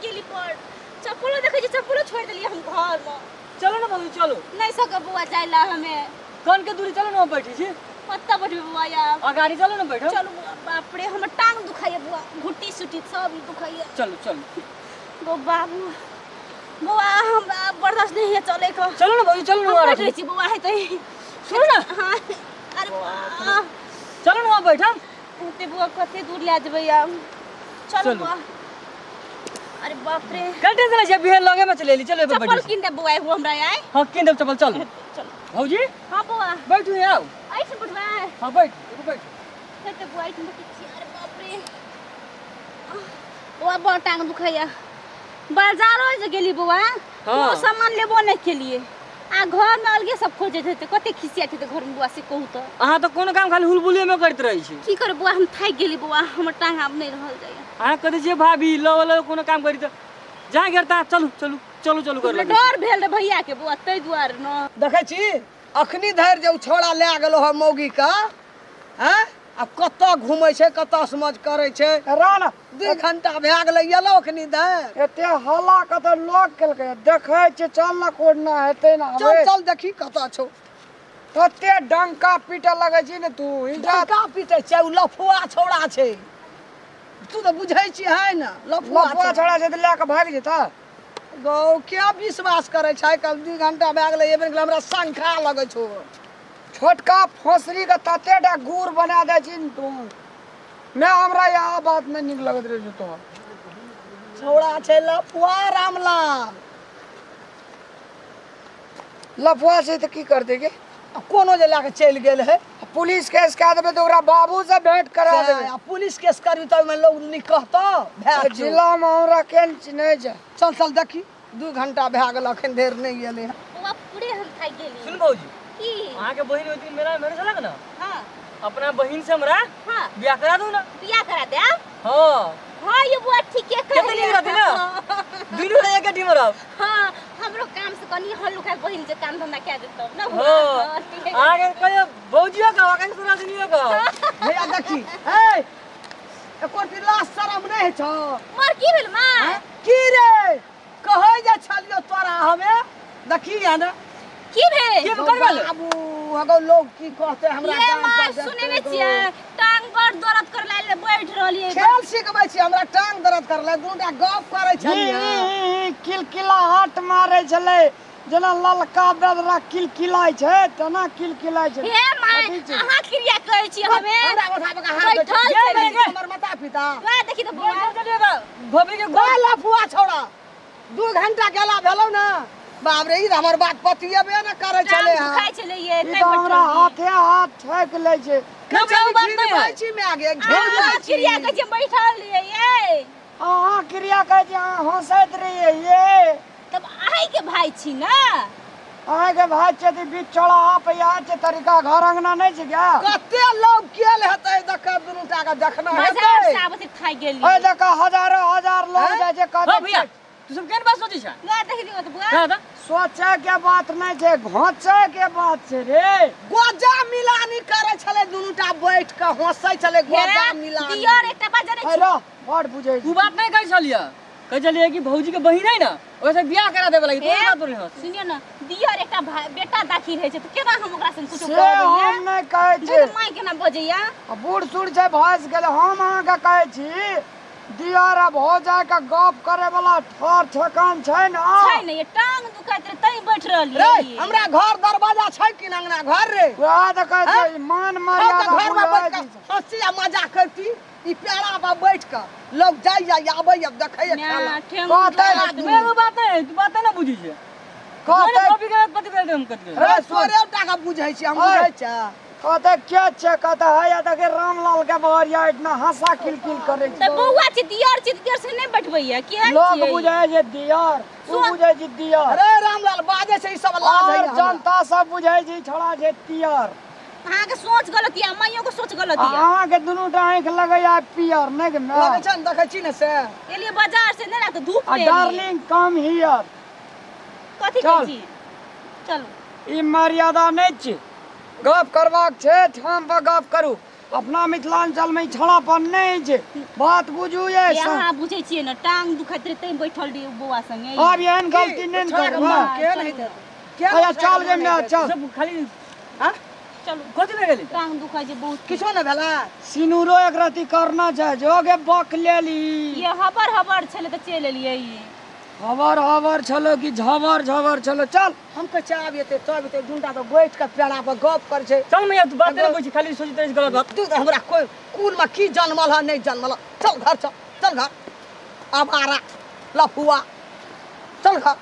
गेली पर चप्पलो देखै छी चप्पलो छोड़ि देलियै हम घरमे। चलो ना भौजी चलो। नहीं सकब बौआ जाय ला हमे। कन के दूरी चलो ना बैठी छी। कत्ता बैठबे बौआ आब? अगाड़ी चलो ना बैठो। चलू बौआ, बाप रे हमर टांग दुखाइया बौआ, घुट्टी सुट्टी सब दुखाइया। चलो चलो। गो बाबू बौआ हमरा बर्दाश्त नहीं है चले के। चलो ना भौजी चलो ना हम वहाँ बैठ रखी। रही छी बौआ है तो सुनो ना। हाँ अरे बौआ चलो ना वहाँ बैठम। ओते बौआ कते दूर ले जेबै आब। चलू चलू। बौआ। अरे बाप रे। कल टेंशन है बिहे लगे में चले ली चलो एपर चप्पल बैठी। किन दे बौआ एगो हमरा आइ। हाँ किन देब चप्पल चलो। चलो। भौजी हाँ बौआ। बैठू यहाँ आउ। ऐसे बैठबै। हाँ बैठ एगो बैठ। कते बौआ ऐसे बैठै छी। अरे बाप रे बौआ बड़ टांग दुखैया। बाजारो जे गेली बौआ कोनो सामान लेबो नहि केलिए आ घर में अलगे सब खोजैत हेतै, कते खिसियाइत हेतै घर में बौआ से कहू तऽ। अहाँ तऽ कोनो काम खाली हुलबुलिये में करैत रहै छी। की करबै बौआ हम थाकि गेली बौआ, हमर टांग आब नहि रहल जाइया। अहाँ कहै छियै भाभी लऽ लऽ कोनो काम करी तऽ जहाँ गेल तहाँ चलू चलू चलू चलू कर लगै। डर भेल रहे भैया के बौआ ताहि दुआरे न। देखै छी अखनी धरि जे ओ छौड़ा लए गेलो हँ मौगी के, हैं आब कतऽ घुमै छै कतऽ समझ करै छै। रह ना। 2 घंटा भए गेलै एलो अखनी धरि। एते हल्ला कतऽ लोक केलकै देखै छियै, चल ना कोडना हेतै ना। चल चल देखी कतऽ छौ। तते डंका पीटऽ लगै छी ने तू, इज्जत। डंका पीटै छै ओ लफुआ छौड़ा छै, तू तऽ बुझै छी है ने लफुआ लफुआ छौड़ा छै तऽ लए कऽ भागि जेतै। गौ क्या विश्वास करै छै? कल 2 घंटा भए गेलै एबे नहि हमरा शंका लगै छौ। छोटका फोसरी के तते टा गुड़ बना दै छी ने तू। नहि हमरा इएह बात नहि नीक लगैत रहै छौ तोहर। छौड़ा छै लफुआ रामलाल। लफुआ छै तऽ की करतै गे? आ कोनो जे लए कऽ चलि गेल है। आ पुलिस केस कए देबै तऽ ओकरा बाबू से भेंट करा देबै। आ पुलिस केस करबी तऽ ओहिमे लोक नीक कहतौ भए तऽ जिलामे हमरा के नहि चिन्है छै। चल चल देखी 2 घंटा भए गेल अखन धरि नहि एलै हँ। बौआ पूरे हम थाकि गेली। सुन भौजी। की? अहाँके बहिन ओहि दिन मेला मे भेल छलक ने? हाँ। अपना बहिन से हमरा हाँ। बियाह करा दू ना। बियाह करा देब? हाँ। हाँ ये बुआ ठीके कते कहलियै। नीक रहतै ना? दुनू रह एके टीम रहब। हाँ हमरो काम से कनी हल्लुक है बहिन जे काम धंधा कए देतौ ना बुआ? हाँ। हाँ, ठीके अहाँके कहियो भौजियो कहब, अहाँके ससुराल कहब। भैया देखी, ए, एको रत्ती लाज शरम नहि होइ छौ? मार की भेल मार? हैं? की रे कहै जे छलियौ तोरा हमे देखी या ने। की भेल? की करबा ले? बाबू अगो लोग की कहते हमरा ये गाम मार पर देखते सुने नै गो। छियै, टांग बड़ दर्द कर लागल बैठ रहलियै। खेल सिखबै छी हमरा टांग दर्द करलै, दुनूटा गप करै छलियै। ही, ही, किलकिलाहट मारै छलै जेना ललका बेदरा किलकिलाइ छै तेना किलकिलाइ छै। हे माय, अथी छै। अहाँ क्रिया कहै छी हमे? हमरा उठाबे के हाथ बैठल दै छलियै। छी, हमर माता पिता। वएह देखी तऽ बौआ। बैठल छलियै तऽ भोपी के गोल लफुआ छौड़ा 2 घंटा गेला भेलौ ने। बाप रे, ई तऽ हमर बात पतियेबे ने करै छलै हँ। दुखाइ छलै ये, ई तैं तऽ हमरा बैठल रहियै। हाथे हाथ ठोकि लै छै। ना, ओ बात नहि है। छी माय गे, अहाँ घेर छी। क्रिया कहै छियै बैठल रहियै ये। अहाँ क्रिया कहै छियै, अहाँ हँसैत रहियै ये। तब अहींके भाय छी ने? अहाँके भाय छै तऽ बीच चौराहा पर इएह छै तरीका, घर अंगना नहि छै क्या? कते लोग गेल हेतै देख दुनू टा के देखना बाजार हेतै। से आबै छै थाकि गेलियै। ओहि देख हजारो हजार लोग हैं? जाइ छै, कहतै हँ भैया, तू सब केहन बात सोचै छह? वएह देख लियौ तऽ बुआ। कह तऽ। सोचै के बात नहि छै, घोचै के बात छै रे। गोजा मिलानी करै छलै दुनू टा बैठ के हंसै छलै गोजा हे, मिलानी। दियर एकटा बात जनै छी? रह, बड़ बुझै उ छी। बात नहि कहै छलियै, कहै छलियै कि भौजी के बहिन है ने ओकरा से बियाह करा देबे लागी, तोरे हे, बात बोलली हंस। सुनियौ ने, दियर एकटा भाई बेटा दाखिल होइ छै तऽ केना हम ओकरा संग कुछो से कहबै ये? हम नहि कहै छी। देखियौ माय केना बजैया। आ बूढ़ सूढ़ छै भैंस गेलै, हम अहाँके कहै छी दियर आ भौजाइ के गप करे वाला ठर ठेकान छै ने? छै ने ये, टांग दुखाइत रहे तैं बैठ रहलियै। रे हमरा घर दरवाजा छै कि ने अंगना घर रे? वएह तऽ कहै छै, मान मर्यादा घर में बुझै बैठ छी। के हंसी आ मजाक करती, ई पेड़ा पर बैठ के लोग जाइया आबैया देखैया माय, खाना। ठेंग कहतै दुखाइत तू एगो बात नहीं, तू बात नहीं बुझी छे। कहतै मैंने कॉपी के पति भेल हम कत रे तोरे टा के बुझै छी हम, बुझै छै। कहतै के छै? कहतै है या देखे रामलाल के बहरिया इतना हंसा किलकिल करै छै। तऽ बौआ छै दियर छै, दियर से नहि बैठबैया, केहन लोग छियै? बुझै छै दियर, उ बुझै छै दियर। अरे रामलाल बाजै छै ई सब लाज और है हमरा। जनता सब बुझै छै छोड़ा छै तियर। अहाँके सोच गलत यऽ, माइयो के सोच गलत यऽ। अहाँके दुनू टा आँखि लगैया पियर नहि गे माय? लगै छै ने, देखै छी ने से। एलियै बाजार से नहि तऽ धूप आ में एलियै। Darling come here. कथी चल। कहै छी? चलू। ई मर्यादा नहि छै, गप करबाक छै ठाम पर गप करू। अपना मिथिलांचल में ई छौड़ापन नहि छै। बात बुझू ये। ये अहाँ बुझै छियै ने, टांग दुखाइत रहै तैं बैठल रहियै बौआ संगे। आब एहन गलती नहि ने छोड़ा के करबै। मन केहन हेतै? केहन अच्छा छोड़ा चल के गे मन माय हेतै? चल। सब खाली हाँ? चलू। कथी भए गेलै? टांग दुखाइ छै बहुत। किछो नहि भेलै। सिनूरो एक रति करना छै जो गे बक लेली। ये हबर हबर छलै तऽ चलि एलियै। हबर हबर छलो कि झबर झबर छलो? चल। हम कहै छियै आब एतै तब एतै, दुनटा तऽ बैठ कऽ पेड़ा पर गप करै छै। चल मैया, तू बात नहि बुझी, खाली सोचैत रहै छी गलत बात। तू तऽ हमरा कोइ कुलमे की जनमल है नहि जनमल है। चल घर, चल, चल घर, आवारा लफुआ, चल घर।